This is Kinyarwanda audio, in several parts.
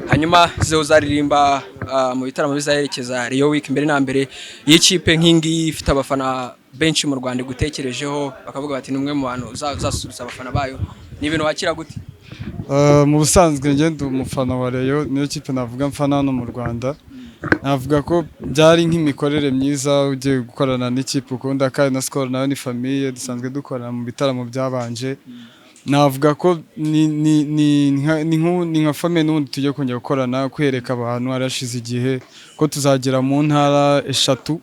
Hanyuma ze uzaririmba mu bitaramo bizaherekeza Rayon Week. Mbere na mbere, y'ikipe nk'ingiyi ifite abafana benshi mu Rwanda igutekerejeho, bakavuga bati ni umwe mu bantu uzasusurutsa abafana bayo, ni ibintu wakira gute? Mu busanzwe njye ndi umufana wa Rayon, niyo kipe navuga mfana hano mu Rwanda. Navuga ko byari nk'imikorere myiza ugiye gukorana n'ikipe ukunda, kandi na Skol nayo ni famille, dusanzwe dukorana mu bitaramo byabanje. Navuga ko ni nka famille n'ubundi tugiye kongera gukorana, kwereka abantu harashize igihe ko tuzagera mu ntara 3,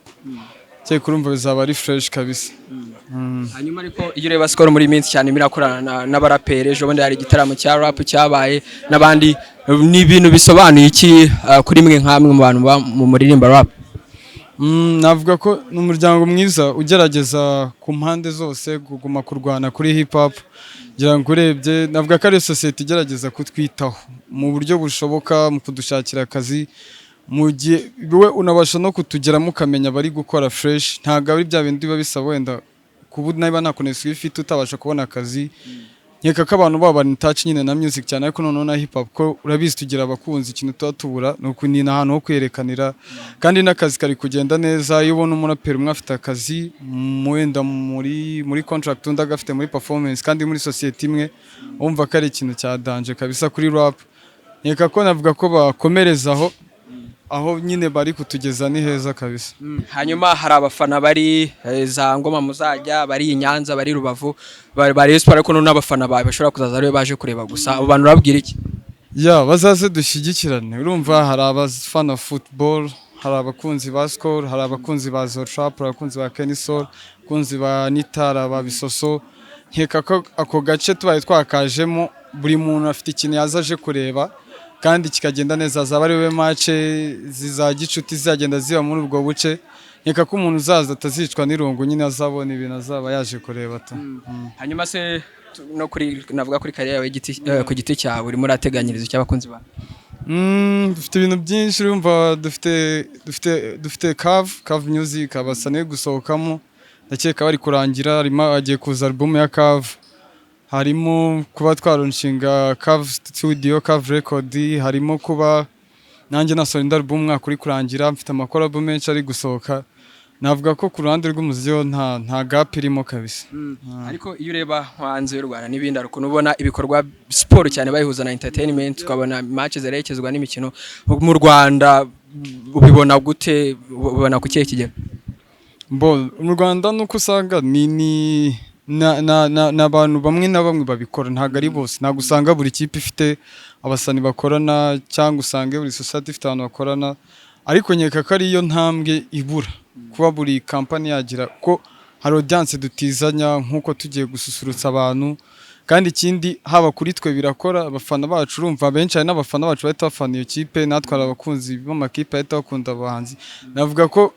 cyeka urumva bizaba ari fresh kabisa. Hanyuma ariko iyo ureba Skol muri iyi minsi cyane irakorana n'abaraperi, ejo bundi hari igitaramo cya rap cyabaye n'abandi, ni ibintu bisobanuye iki kuri mwe nk'amwe mu bantu mu muririmba rap? Navuga ko ni umuryango mwiza ugerageza ku mpande zose kuguma kurwana kuri hip hop. Ngira ngo urebye navuga ko ari sosiyete igerageza kutwitaho mu buryo bushoboka, mu kudushakira akazi, mu gihe we unabasha no kutugeramo ukamenya abari gukora fresh. Ntabwo ari bya bindi biba bisaba wenda kuba niba nta connection ufite utabasha kubona akazi. Nkeka ko abantu baba bari in touch nyine na music cyane, ariko noneho na hip hop, ko urabizi tugira abakunzi, ikintu tuba tubura ni ukunina ahantu ho kwerekanira, kandi n'akazi kari kugenda neza. Iyo ubona umuraperi umwe afite akazi wenda muri contract, undi agafite muri performance, kandi muri sosiyete imwe, wumva ko ari ikintu cya danger kabisa kuri rap. Nkeka ko navuga ko bakomereza aho nyine bari kutugeza ni heza kabisa. Hanyuma hari abafana bari za Ngoma muzajya, bari i Nyanza, bari Rubavu, ba Rayon Sport, ariko n'abafana bawe bashobora kuzaza ariwe baje kureba gusa. Abo bantu urababwira iki? Ya, bazaze dushyigikirane. Urumva hari abafana football, hari abakunzi ba Skol, hari abakunzi ba Zeo Trap, hari abakunzi ba Kenny Sol, abakunzi ba Nitara, ba Bisoso. Nkeka ko ako gace tubaye twakajemo, buri muntu afite ikintu yaza aje kureba kandi kikagenda neza. Azaba ari we match za gicuti zizagenda ziba muri ubwo buce. Nkeka ko umuntu uzaza atazicwa n'irungu nyine, azabona ibintu azaba yaje kureba tu. Hanyuma se no kuri navuga kuri carrière yawe ku giti cyawe, urimo urateganyiriza icyo abakunzi bawe? Dufite ibintu byinshi. Urumva dufite Cave Music, abasane gusohokamo ndakeka bari kurangira, harimo agiye kuza album ya Cave, harimo kuba twaronshinga Cave Studio, Cave Record, harimo kuba nanjye nasohora indi album umwaka uri kurangira, mfite ama collabo menshi ari gusohoka. Navuga ko ku ruhande rw'umuziki ho nta gap irimo kabisa. Ariko iyo ureba nko hanze y'u Rwanda n'ibindi, hari ukuntu ubona ibikorwa siporo cyane bayihuza na entertainment, ukabona match zerekezwa n'imikino. Mu Rwanda ubibona gute? Ubibona ku kihe kigero? Bo mu Rwanda nuko usanga ni na na na n'abantu bamwe na bamwe babikora, ntabwo ari bose. Ntabwo usanga buri kipe ifite abasani bakorana, cyangwa usange buri society ifite abantu bakorana, ariko nkeka ko ariyo ntambwe ibura kuba buri kampani yagira ko hari audience dutizanya nk'uko tugiye gususurutsa abantu. Kandi ikindi, haba kuri twe birakora, abafana bacu, urumva benshi hari n'abafana bacu bahita bafana iyo kipe, natwe hari abakunzi b'amakipe bahita bakunda abahanzi. Navuga ko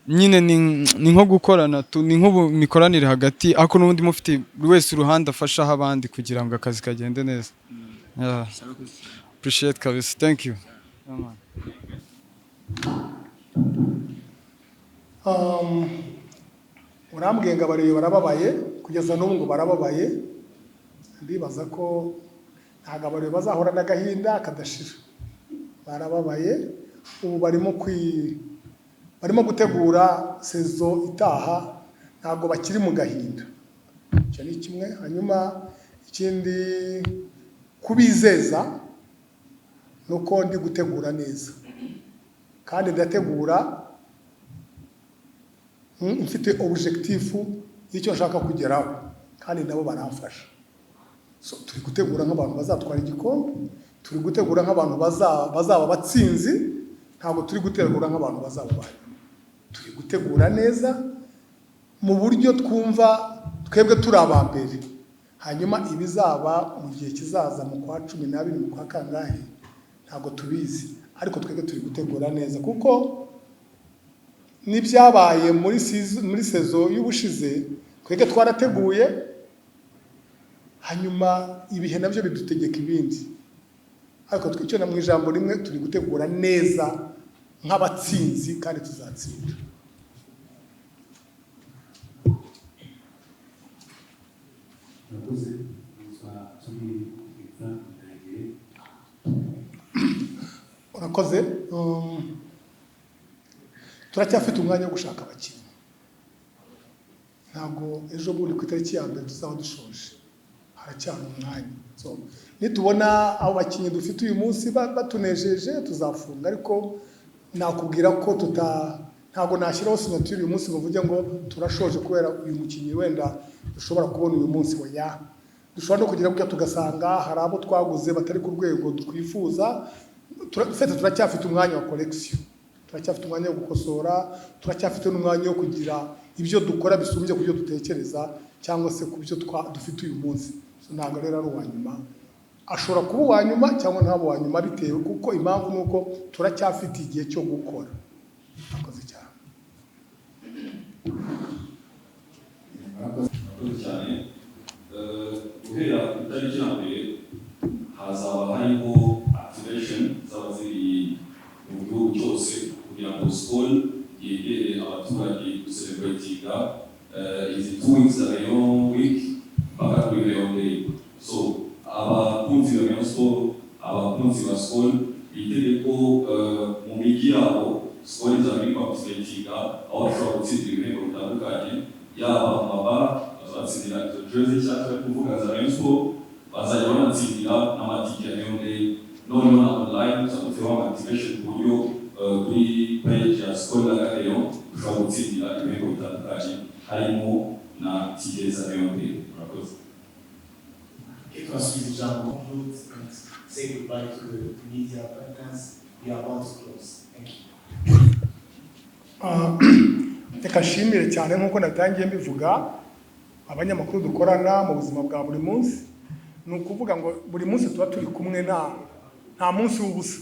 nyine ni nko gukorana tu, ni nk'ubu mikoranire hagati, ariko n'ubundi mufite buri wese uruhande afashaho abandi kugira ngo akazi kagende neza. Yeah. Appreciate kabisa, thank you. Yeah, man. Urambwiye ngo abareba barababaye, kugeza n'ubu ngo barababaye. Ndibaza ko ntabwo abareba bazahora n'agahinda kadashira. Barababaye, ubu barimo gutegura saison itaha, ntabwo bakiri mu gahinda. Icyo ni kimwe. Hanyuma ikindi kubizeza ni uko ndi gutegura neza, kandi ndategura mfite objectif y'icyo nshaka kugeraho, kandi nabo baramfasha. So, turi gutegura nk'abantu bazatwara igikombe, turi gutegura nk'abantu bazaba abatsinzi, ntabwo turi gutegura nk'abantu bazaba ba nyuma. Turi gutegura neza mu buryo twumva twebwe turi aba mbere. Hanyuma ibizaba mu gihe kizaza, mu kwa 12, mu kwa kangahe, ntabwo tubizi, ariko twebwe turi gutegura neza, kuko n'ibyabaye muri saison y'ubushize twebwe twarateguye, hanyuma ibihe nabyo bidutegeka ibindi. Ariko icyo na mu ijambo rimwe, turi gutegura neza nk'abatsinzi kandi tuzatsinda. Murakoze. Nitwa Tumi Frank Ndagire. Murakoze. Turacyafite umwanya wo gushaka abakinnyi. Ntabwo ejo bundi ku itariki ya 1 tuzaba dushoje, haracyari umwanya. So, nitubona abo bakinnyi dufite uyu munsi batunejeje tuzafunga, ariko nakubwira ko tuta ntabwo nashyiraho signature uyu munsi ngo mvuge ngo turashoje kubera uyu mukinnyi wenda dushobora kubona uyu munsi. Oya, dushobora no kugira gutya tugasanga hari abo twaguze batari ku rwego twifuza. Fete turacyafite umwanya wa correction, turacyafite umwanya wo gukosora, turacyafite n'umwanya wo kugira ibyo dukora bisumbye ku byo dutekereza cyangwa se ku byo dufite uyu munsi. So, ntabwo rero ari uwa nyuma, ashobora kuba uwa nyuma cyangwa ntabe uwa nyuma, bitewe kuko impamvu ni uko turacyafite igihe cyo gukora. Murakoze cyane. Murakoze cyane. Guhera ku itariki ya 1 hazaba hariho activation zaba ziri mu gihugu cyose kugira ngo Skol yegere abaturage gucelebratinga izi 2 weeks za Rayon Week mpaka kuri Rayon Day. So abakunzi ba Rayon Sport, abakunzi ba Skol bitege ko mu mijyi yabo Skol izaba iri kwactivatinga, aho bashobora gutsindira ibihembo bitandukanye, yaba mu mabara bazatsindira izo jersey cyangwa bari kuvuga za Rayon Sport, bazajya banatsindira n'amatike ya Rayon Day. Noneho na online tuzaba dufiteho ama activation ku buryo kuri page ya Skol na Rayon ushobora gutsindira ibihembo bitandukanye, harimo na tike za Rayon Day. Murakoze. Turasubiza ijambo conclude and say goodbye to the media partners. We are about to close. Thank you. Ah, reka nshimire cyane nk'uko natangiye mbivuga abanyamakuru dukorana mu buzima bwa buri munsi. Ni ukuvuga ngo buri munsi tuba turi kumwe, nta munsi w'ubusa.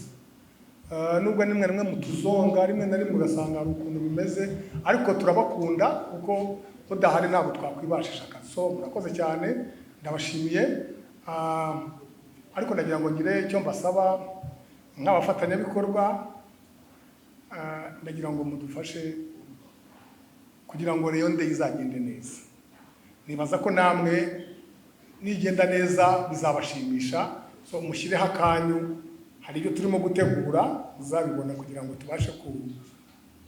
Nubwo rimwe na rimwe mutuzonga, rimwe na rimwe ugasanga hari ukuntu bimeze, ariko turabakunda kuko tudahari ntabwo twakwibashisha akazi. So murakoze cyane, ndabashimiye. Ariko ndagira ngo ngire icyo mbasaba nk'abafatanyabikorwa. Ndagira ngo mudufashe kugira ngo Rayon Day izagende neza. Nibaza ko namwe nigenda neza bizabashimisha. So mushyireho akanyu, hari ibyo turimo gutegura muzabibona kugira ngo tubashe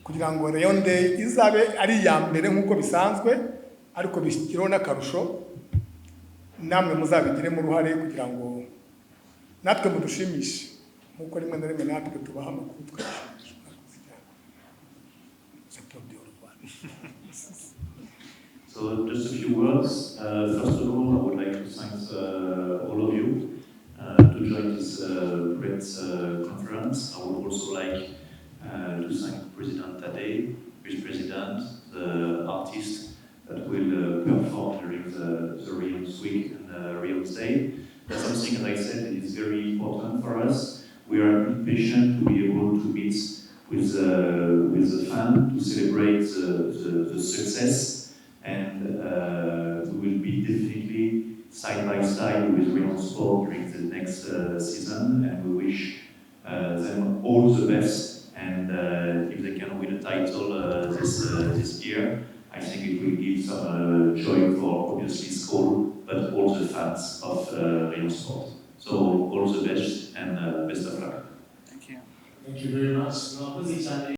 kugira ngo Rayon Day izabe ari iya mbere nk'uko bisanzwe, ariko bishyireho n'akarusho, namwe muzabigiremo uruhare kugira ngo natwe mudushimishe nk'uko rimwe na rimwe natwe tubaha amakuru tukabashimisha. Murakoze cyane. C'est pour dire au revoir. So just a few words. First of all, I would like to thank all of you to join this press conference. I would also like to thank President Tadej, Vice President, the artists that will perform during the Rayon's Week and the Rayon's Day. That's something, as I said, that is very important for us. We are impatient to be able to meet with the fan, to celebrate the success, and we will be definitely side by side with Rayon Sport during the next season, and we wish them all the best. And if they can win a title this year, I think it will give some joy for obviously Skol, but all the fans of Rayon Sport. So all the best and best of luck. Thank you. Thank you very much. Murakoze cyane.